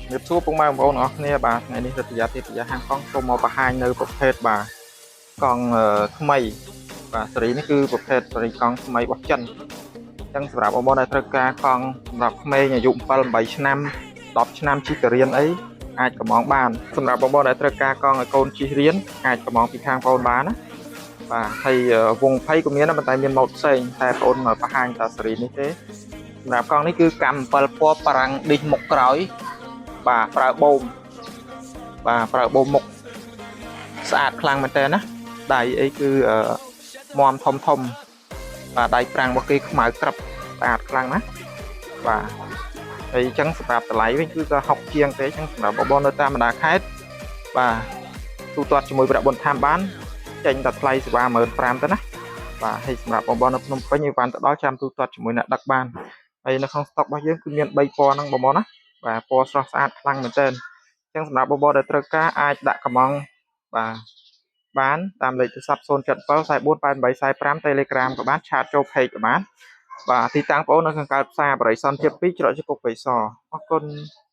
ជំរាបសួរពុកម៉ែបងប្អូនអរគ្នាបាទថ្ងៃនេះរិទ្ធយាទេពយាហាងកង់សូមមកបង្ហាញនៅប្រភេទបាទកង់អឺថ្មីបាទស៊េរីនេះគឺប្រភេទស៊េរីកង់ថ្មីរបស់ចិនអញ្ចឹងសម្រាប់បងប្អូនដែលត្រូវការកង់សម្រាប់ក្មេងអាយុ7 8ឆ្នាំ10ឆ្នាំជិះទៅរៀនអីអាចកម្ម៉ង់បានសម្រាប់បងប្អូនដែលត្រូវការកង់ឲ្យកូនជិះរៀនអាចកម្ម៉ង់ពីខាងបងប្អូនបានណាបាទហើយវង20ក៏មានដែរប៉ុន្តែមានម៉ូតផ្សេងតែបងប្អូនបង្ហាញតែស៊េរីនេះទេសម្រាប់កង់នេះគឺកាំ7ពណ៌បារាំងឌីសមុខក្រោយ បាទប្រើបូមបាទប្រើបូមមុខស្អាតខ្លាំងមែនតើណាដៃអីគឺអឺមមធំធំបាទដៃប្រាំងរបស់គេខ្មៅក្រឹបស្អាតខ្លាំងណាស់បាទហើយអញ្ចឹងសម្រាប់តម្លៃវិញគឺក៏60ជាងទេអញ្ចឹងសម្រាប់បងប្អូននៅតាមបណ្ដាខេត្តបាទទូទាត់ជាមួយប្រាក់បន្ថែមបានចេញតែថ្លៃសេវា15000ទៅណាបាទហើយសម្រាប់បងប្អូននៅភ្នំពេញអីវ៉ាន់ទៅដល់ចាំទូទាត់ជាមួយអ្នកដឹកបានហើយនៅក្នុងស្តុករបស់យើងគឺមាន3ពណ៌ហ្នឹងបងប្អូនណា បាទពណ៌ស្រស់ស្អាតខ្លាំងមែនទែនអញ្ចឹងសម្រាប់បងប្អូនដែលត្រូវការអាចដាក់កម្ម៉ង់បាទបានតាមលេខទូរស័ព្ទ077 44 88 45 Telegram ក៏បាន chat ចូល page ក៏បានបាទទីតាំងបងប្អូននៅខាងកើតផ្សារបរិស័នជា2ច្រកជាគុកបៃសអរគុណ។